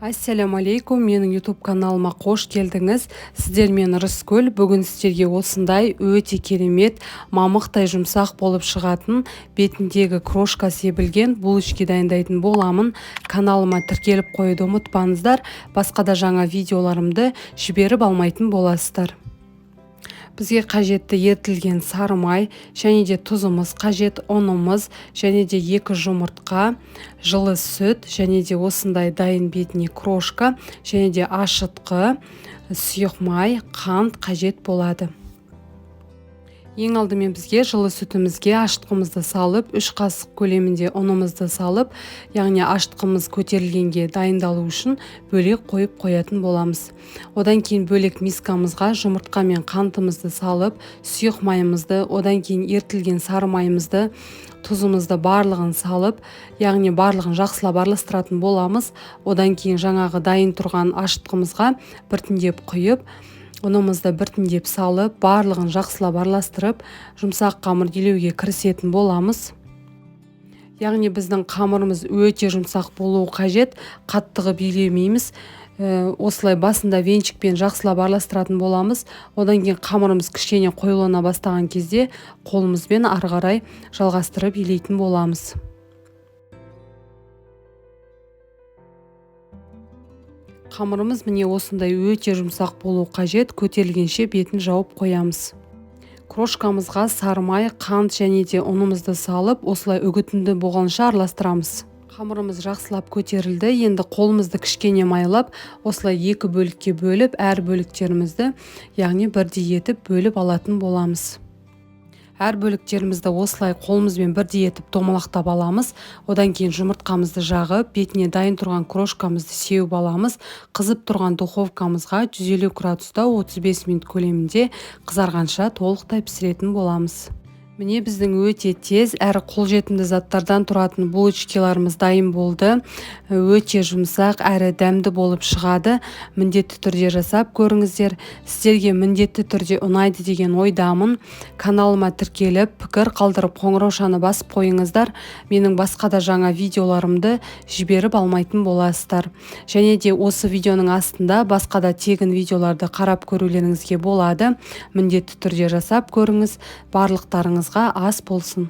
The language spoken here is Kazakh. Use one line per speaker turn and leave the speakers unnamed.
Ассаляму алейкум, менің YouTube каналыма қош келдіңіз. Сіздермен Рыскүл. Бүгін сіздерге осындай өте керемет, мамықтай жұмсақ болып шығатын, бетіндегі крошка себілген булочки дайындайтын боламын. Каналыма тіркеліп қоюды ұмытпаңыздар. Басқа да жаңа видеоларымды жіберіп алмайтын боласыздар. Бізге қажетті ерітілген сары май және де тұзымыз қажет, ұнымыз және де 2 жұмыртқа, жылы сүт және де осындай дайын бетіне крошка және де ашытқы, сұйық май, қант қажет болады. Ең алдымен бізге жылы сүтімізге ашытқымызды салып, 3 қасық көлемінде ұнымызды салып, яғни ашытқымыз көтерілгенге дайындалу үшін бөлек қойып қоятын боламыз. Одан кейін бөлек мискамызға жұмыртқа мен қантымызды салып, сұйық майымызды, одан кейін ерітілген сары майымызды, тұзымызды барлығын салып, яғни барлығын жақсылап араластыратын боламыз. Одан кейін жаңағы дайын тұрған ашытқымызға біртіндеп құйып, ұнымызды біртіндеп салып, барлығын жақсылап араластырып, жұмсақ қамыр илеуге кірісетін боламыз. Яғни біздің қамырымыз өте жұмсақ болуы қажет, қатты қылып илемейміз. Осылай басында венчикпен жақсылап араластыратын боламыз. Одан кейін қамырымыз кішкене қоюлана бастаған кезде қолымызбен ары қарай жалғастырып илейтін боламыз. Қамырымыз міне осындай өте жұмсақ болу қажет, көтерілгенше бетін жауып қоямыз. Крошкамызға сары май, қант және де ұнымызды салып, осылай үгітінді болғанша араластырамыз. Қамырымыз жақсылап көтерілді. Енді қолымызды кішкене майлап, осылай екі бөлікке бөліп, әр бөліктерімізді, яғни бірдей етіп бөліп алатын боламыз. Әр бөліктерімізді осылай қолымызбен бірдей етіп домалақтап аламыз. Одан кейін жұмыртқамызды жағып, бетіне дайын тұрған крошкамызды сеуіп аламыз. Қызып тұрған духовкамызға 150 градуста 35 минут көлемінде қызарғанша толықтай пісіретін боламыз. Міне біздің өте тез әрі қолжетімді заттардан тұратын булочкаларымыз дайын болды. Өте жұмсақ әрі дәмді болып шығады. Міндетті түрде жасап көріңіздер. Сіздерге міндетті түрде ұнайды деген ойдамын. Каналыма тіркеліп, пікір қалдырып, қоңыраушаны басып қойыңыздар. Менің басқа да жаңа видеоларымды жіберіп алмайтын боласыздар. Және де осы видеоның астында басқа да тегін видеоларды қарап көрулеріңізге болады. Міндетті түрде жасап көріңіз. Барлықтарыңызға ас болсын.